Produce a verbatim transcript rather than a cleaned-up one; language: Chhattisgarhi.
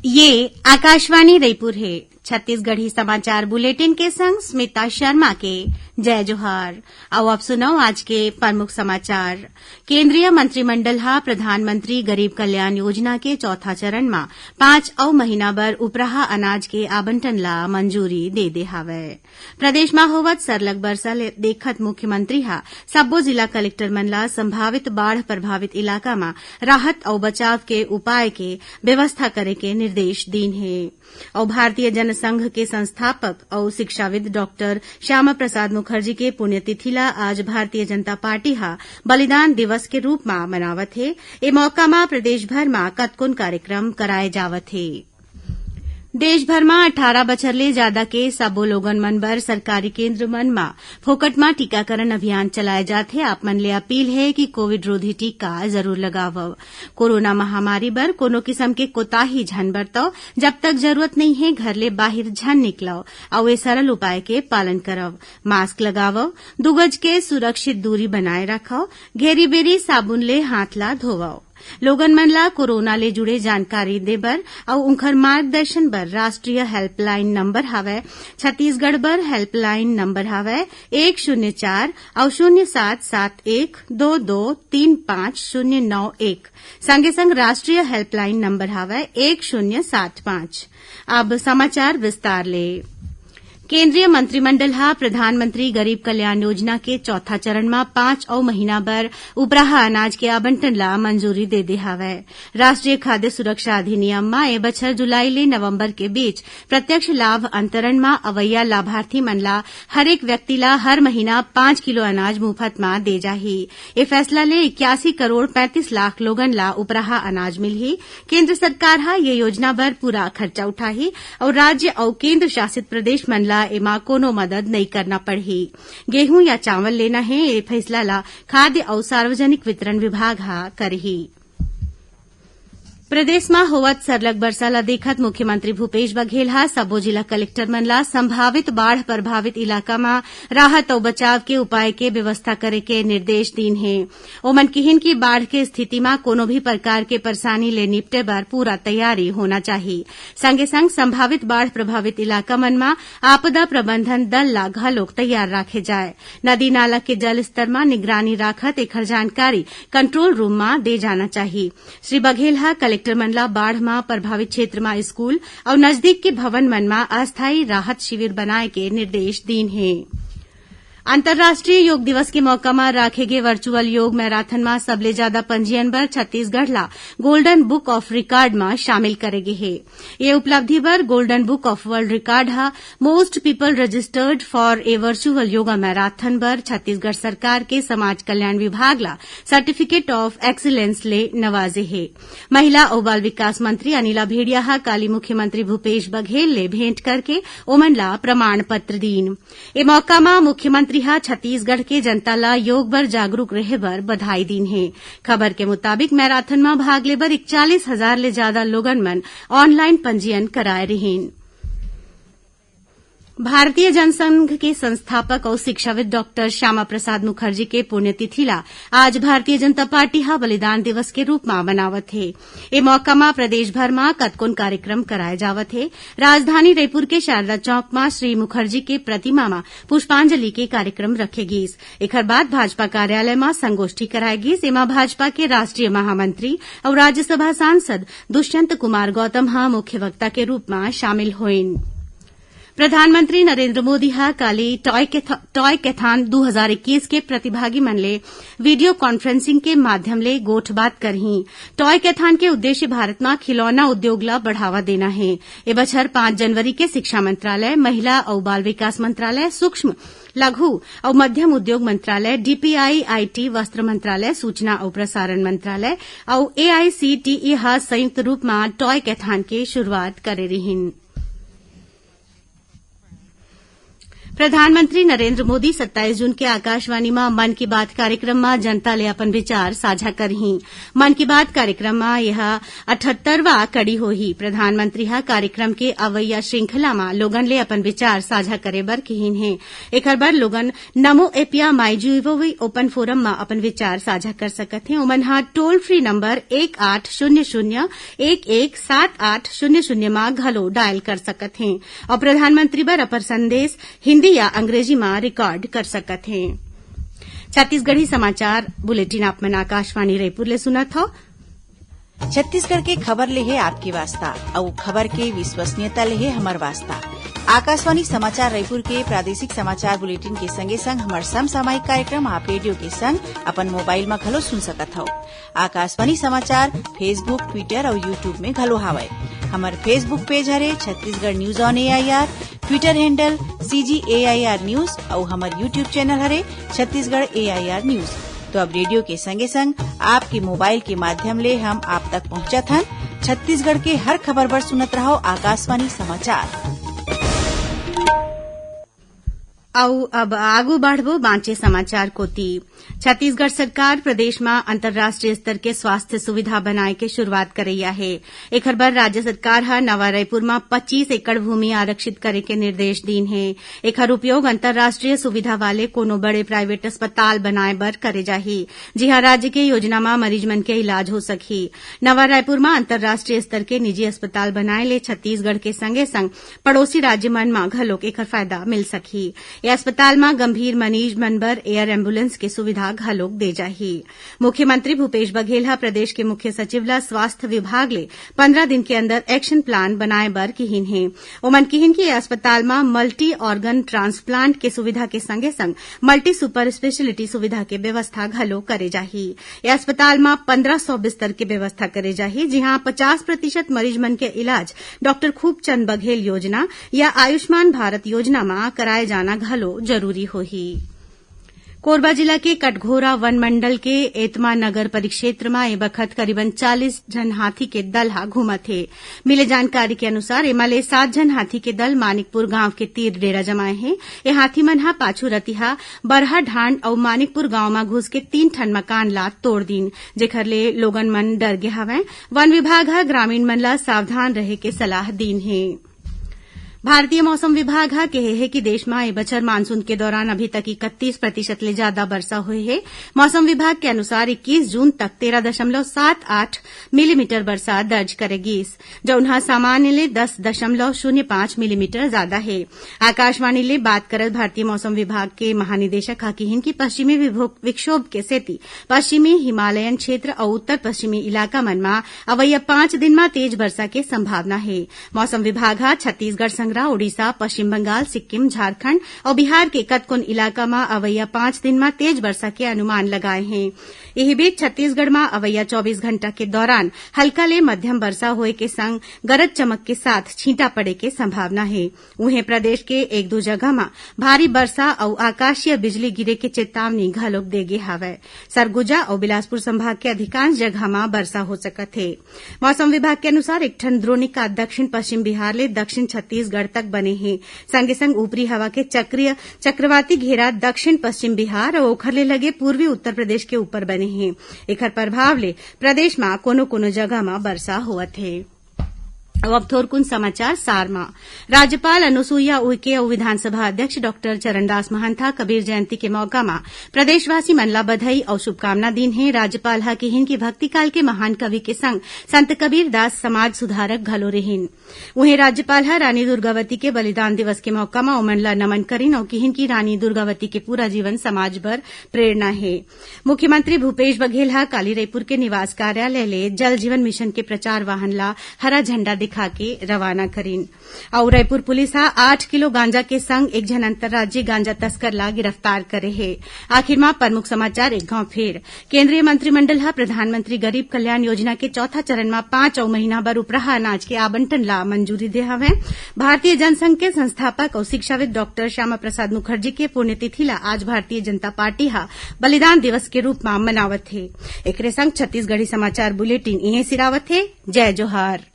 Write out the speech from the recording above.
ये आकाशवाणी रईपुर हे। छत्तीसगढ़ी समाचार बुलेटिन के संग स्मिता शर्मा के जय जोहार। अउ अब सुनव आज के प्रमुख समाचार। केंद्रीय मंत्रिमंडल ह प्रधानमंत्री गरीब कल्याण योजना के चौथा चरण म पांच अउ महीना बर उपराहा अनाज के आवंटन ला मंजूरी दे दे हावय। प्रदेश म होवत सरलग बरसा ले देखत मुख्यमंत्री ह सब्बो जिला कलेक्टर मन ला संभावित बाढ़ प्रभावित इलाका म राहत अउ बचाव के उपाय के व्यवस्था करे के निर्देश दीन हे। अउ भारतीय जनसंघ के संस्थापक अउ शिक्षाविद डॉक्टर श्यामा प्रसाद मुखर्जी के पुण्यतिथि ला आज भारतीय जनता पार्टी ह बलिदान दिवस के रूप म मनावत हे। ए मौका म प्रदेश भर म कतकोन कार्यक्रम कराए जावत हे। देश भर म अठारह बछर ले जादा के सबो लोगन मन बर सरकारी केंद्र मन म फोकट म टीकाकरण अभियान चलाए जात हे। आप मन ले अपील हे कि कोविड रोधी टीका जरूर लगावव। कोरोना महामारी बर कोनो किसम के कोताही झन बरतव। जब तक जरूरत नइ हे, घर ले बाहिर झन निकलव अउ ए सरल उपाय के पालन करव। मास्क लगावव, दू गज के सुरक्षित दूरी बनाए राखव, घेरी-बेरी साबुन ले हाथ ला धोवव। लोगन मन ला कोरोना ले जुड़े जानकारी दे बर अउ उंखर मार्गदर्शन बर राष्ट्रीय हेल्पलाइन नंबर हवय। छत्तीसगढ़ बर हेल्पलाइन नंबर हवय एक शून्य चार अउ शून्य सात सात एक दो दो तीन पाँच शून्य नौ एक। संगे संग राष्ट्रीय हेल्पलाइन नंबर हवय एक शून्य सात पाँच। अब समाचार विस्तार ले। केंद्रीय मंत्रिमंडल ह प्रधानमंत्री गरीब कल्याण योजना के चौथा चरण म पांच अउ महीना बर उपराहा अनाज के आवंटन ला मंजूरी दे दे हावय। राष्ट्रीय खाद्य सुरक्षा अधिनियम म ए बछर जुलाई ले नवंबर के बीच प्रत्यक्ष लाभ अंतरण म अवइया लाभार्थी मन ला हरेक व्यक्ति ला हर महीना पांच किलो अनाज मुफत म दे जाही। ए फैसला ले इक्यासी करोड़ पैंतीस लाख लोगन ला उपराहा अनाज मिलही। केंद्र सरकार ह ये योजना बर पूरा खर्चा उठाही अउ राज्य अउ केंद्र शासित प्रदेश मन ला एमा कोनो मदद नइ करना पड़ही। गेहूं या चावल लेना हे, ए फैसला ला खाद्य अउ सार्वजनिक वितरण विभाग ह करही। प्रदेश म होवत सरलग बरसा ला देखत मुख्यमंत्री भूपेश बघेल ह सबो जिला कलेक्टर मन ला संभावित बाढ़ प्रभावित इलाका म राहत अउ बचाव के उपाय के व्यवस्था करे के निर्देश दीन हे। ओमन किहिन कि बाढ़ के स्थिति म कोनो भी प्रकार के परेशानी ले निपटे बर पूरा तैयारी होना चाही। संगे संग संभावित बाढ़ प्रभावित इलाका मन म आपदा प्रबंधन दल ला घलोक तैयार राखे जाय। नदी नाला के जल स्तर म निगरानी राखत एखर जानकारी कंट्रोल रूम म दे जाना चाही। श्री बघेल ह कलेक्टर मन ला बाढ़ म प्रभावित क्षेत्र म स्कूल अउ नजदीक के भवन मन म अस्थायी राहत शिविर बनाए के निर्देश दीन हे। अंतर्राष्ट्रीय योग दिवस के मौका म राखे गे वर्चुअल योग मैराथन म सबले ज्यादा पंजीयन बर छत्तीसगढ़ ला गोल्डन बुक ऑफ रिकॉर्ड म शामिल करे गे हे। ये उपलब्धि बर golden book of world record ह Most People Registered for a Virtual Yoga Marathon बर छत्तीसगढ़ सरकार के समाज कल्याण विभाग ला सर्टिफिकेट ऑफ एक्सीलेंस ले नवाजे हे। महिला अउ बाल विकास मंत्री अनिला भेड़िया ह काली मुख्यमंत्री भूपेश बघेल ले भेंट करके ओमन ला प्रमाण पत्र दीन। ए मौका म मुख्यमंत्री ह छत्तीसगढ़ के जनता ला योग बर जागरूक रहे बर बधाई दीन हे। खबर के मुताबिक, मैराथन म भाग ले बर इकतालीस हजार ले जादा लोगन मन ऑनलाइन पंजीयन कराए रिहीन। भारतीय जनसंघ के संस्थापक अउ शिक्षाविद डॉक्टर श्यामा प्रसाद मुखर्जी के पुण्यतिथि ला आज भारतीय जनता पार्टी ह बलिदान दिवस के रूप म मनावत हे। ए मौका म प्रदेश भर म कतकोन कार्यक्रम कराए जावत हे। राजधानी रईपुर के शारदा चौक म श्री मुखर्जी के प्रतिमा म पुष्पांजलि के कार्यक्रम रखे गीस। एखर बाद भाजपा कार्यालय म संगोष्ठी कराए गीस। एमा भाजपा के राष्ट्रीय महामंत्री अउ राज्यसभा सांसद दुष्यंत कुमार गौतम ह मुख्य वक्ता के रूप म शामिल होइन। प्रधानमंत्री नरेंद्र मोदी ह काली टॉय कैथ-, टॉय कैथॉन दू हजार इक्कीस के प्रतिभागी मन ले वीडियो कॉन्फ्रेंसिंग के माध्यम ले गोठबात करही। टॉय कैथॉन के उद्देश्य भारत म खिलौना उद्योग ल बढ़ावा देना हे। ए बछर पाँच जनवरी के शिक्षा मंत्रालय, महिला अउ बाल विकास मंत्रालय, सूक्ष्म, लघु अउ मध्यम उद्योग मंत्रालय, डीपीआई आईटी, वस्त्र मंत्रालय, सूचना अउ प्रसारण मंत्रालय अउ एआईसीटीई ह संयुक्त रूप म टॉय कैथॉन के शुरुआत करे रिहीन। प्रधानमंत्री नरेंद्र मोदी सत्ताईस जून के आकाशवाणी म मन की बात कार्यक्रम म जनता ले अपन विचार साझा करहीं। मन की बात कार्यक्रम म यह अठहत्तरवां कड़ी होही। प्रधानमंत्री ह कार्यक्रम के अवइया श्रृंखला म लोगन ले अपन विचार साझा करे बर किहिन हे। एखर बर लोगन नमो ऐप या माईजीओवी ओपन फोरम म अपन विचार साझा कर सकत हें। ओमन ह टोल फ्री नंबर एक आठ शून्य शून्य एक एक सात आठ शून्य शून्य म घलो डायल कर सकत हें अउ प्रधानमंत्री बर अपन संदेश हिंदी या अंग्रेजी म रिकॉर्ड कर सकत हें। छत्तीसगढ़ी समाचार बुलेटिन आप मन आकाशवाणी रायपुर ले सुनत हव। छत्तीसगढ़ के खबर ले हे आपके वास्ता, अउ खबर के विश्वसनीयता ले हे हमर वास्ता। आकाशवाणी समाचार रायपुर के प्रादेशिक समाचार बुलेटिन के संगे संग हमर समसामयिक कार्यक्रम आप रेडियो के संग अपन मोबाइल म घलो सुन सकत हव। आकाशवाणी समाचार Facebook, Twitter अउ YouTube में घलो हावय। हमर Facebook पेज हरे Chhattisgarh news on AIR, Twitter handle CG AIR news अउ हमर YouTube चैनल हरे छत्तीसगढ़ एआईआर न्यूज। तो अब रेडियो के संगे संग आपके मोबाइल के माध्यम ले हम आप तक पहुंचत हन छत्तीसगढ़ के हर खबर बर सुनत रहव आकाशवाणी समाचार। अउ अब आगू बढ़बो बांचे समाचार कोति। छत्तीसगढ़ सरकार प्रदेश म अंतर्राष्ट्रीय स्तर के स्वास्थ्य सुविधा बनाए के शुरुआत करइया हे। एखर बर राज्य सरकार ह नवा रायपुर म पच्चीस एकड़ भूमि आरक्षित करे के निर्देश दीन हे। एखर उपयोग अंतर्राष्ट्रीय सुविधा वाले कोनो बड़े प्राइवेट अस्पताल बनाए बर करे जाही, जिहां राज्य के योजना म मरीज मन के इलाज हो सकही। नवा रायपुर म अंतर्राष्ट्रीय स्तर के निजी अस्पताल बनाए ले छत्तीसगढ़ के संगे संग पड़ोसी राज्य मन म घलोक एखर फायदा मिल सकही। ए अस्पताल म गंभीर मरीज मन बर एयर एम्बुलेंस के सुविधा घलोक दे जाही। मुख्यमंत्री भूपेश बघेल ह प्रदेश के मुख्य सचिव ल स्वास्थ्य विभाग ले पंद्रह दिन के अंदर एक्शन प्लान बनाए बर किहिन हे। ओमन किहिन कि ए अस्पताल म मल्टी ऑर्गन ट्रांसप्लांट के सुविधा के संगे संग मल्टी सुपर स्पेशलिटी सुविधा के व्यवस्था घलो करे जाही। ए अस्पताल म पंद्रह सौ बिस्तर के व्यवस्था करे जाही, जिहां पचास प्रतिशत मरीज मन के इलाज डॉक्टर खूबचंद बघेल योजना या आयुष्मान भारत योजना म कराए जाना घलो जरूरी होही। कोरबा जिला के कटघोरा वन मंडल के एतमा नगर परिक्षेत्र म ए बखत करीबन चालीस झन हाथी के दल ह घूमत हे। मिले जानकारी के अनुसार, एमा ले सात झन हाथी के दल मानिकपुर गांव के तीर डेरा जमाए हे। ए हाथी मन ह पाछू रतिहा बरहा ढांड अउ मानिकपुर गांव म घुस के तीन ठन मकान ला तोड़ दीन, जेखर ले लोगन मन डर गे हवंय। वन विभाग ह ग्रामीण मन ला सावधान रहे के सलाह दीन हे। भारतीय मौसम विभाग ह केहे हे कि देश म ए बछर मानसून के दौरान अभी तक इकतीस प्रतिशत ले जादा बरसा होए हे। मौसम विभाग के अनुसार इक्कीस जून तक तेरह दशमलव सात आठ मिलीमीटर बरसा दर्ज करे गीस, जउन ह सामान्य ले दस दशमलव शून्य पांच मिलीमीटर जादा हे। आकाशवाणी ले बात करत भारतीय मौसम विभाग के महानिदेशक ह किहिन कि पश्चिमी विभो-, विक्षोभ के सेती पश्चिमी हिमालयन क्षेत्र अउ उत्तर पश्चिमी इलाका मन म अवइया पांच दिन म तेज बरसा के संभावना हे। मौसम विभाग ह छत्तीसगढ़ संघरा उड़ीसा, पश्चिम बंगाल, सिक्किम, झारखंड अउ बिहार के कतकोन इलाका म अवइया पांच दिन म तेज बरसा के अनुमान लगाए हे। इही बीच, छत्तीसगढ़ म अवइया चौबीस घंटा के दौरान हल्का ले मध्यम बरसा होए के संग गरज चमक के साथ छींटा पड़े के संभावना हे। उहें, प्रदेश के एक दू जगह म भारी बरसा अउ आकाशीय बिजली गिरे के चेतावनी घलोक दे गे हवय। सरगुजा अउ बिलासपुर संभाग के अधिकांश जगह म बरसा हो सकत हे। मौसम विभाग के अनुसार, एक ठन द्रोणिका दक्षिण पश्चिम बिहार ले दक्षिण छत्तीसगढ़ तक बने हे। संगे संग ऊपरी हवा के चक्रीय चक्रवाती घेरा दक्षिण पश्चिम बिहार अउ ओखर ले लगे पूर्वी उत्तर प्रदेश के ऊपर बने हे। एखर प्रभाव ले प्रदेश म कोनो-कोनो जगह म बरसा होवत हे। अउ अब थोरकुन समाचार सार म। राज्यपाल अनुसुईया उइके अउ विधानसभा अध्यक्ष डॉक्टर चरणदास महंत ह कबीर जयंती के मौका म प्रदेशवासी मन ला बधाई अउ शुभकामना दीन हे। राज्यपाल ह किहिन कि भक्तिकाल के महान कवि के संग संत कबीर दास समाज सुधारक घलो रिहिन। उहें, राज्यपाल ह रानी दुर्गावती के बलिदान दिवस के मौका म ओमन ला नमन करिन अउ किहिन कि रानी दुर्गावती के पूरा जीवन समाज बर प्रेरणा हे। मुख्यमंत्री भूपेश बघेल ह काली रईपुर के निवास कार्यालय ले जल जीवन मिशन के प्रचार वाहन ला हरा झंडा दिखा के रवाना करिन। अउ रईपुर पुलिस ह आठ किलो गांजा के संग एक झन अंतर्राज्यीय गांजा तस्कर ला गिरफ्तार करे हे। आखिर म प्रमुख समाचार एक घांव फेर। केंद्रीय मंत्रिमंडल ह प्रधानमंत्री गरीब कल्याण योजना के चौथा चरण म पांच अउ महीना बर उपराहा अनाज के आवंटन ला मंजूरी दे हवय। भारतीय जनसंघ के संस्थापक अउ शिक्षाविद डॉक्टर श्यामा प्रसाद मुखर्जी के पुण्यतिथि ला आज भारतीय जनता पार्टी ह बलिदान दिवस के रूप म मनावत हे। एकरे संग छत्तीसगढ़ी समाचार बुलेटिन इहें सिरावत हे। जय जोहार।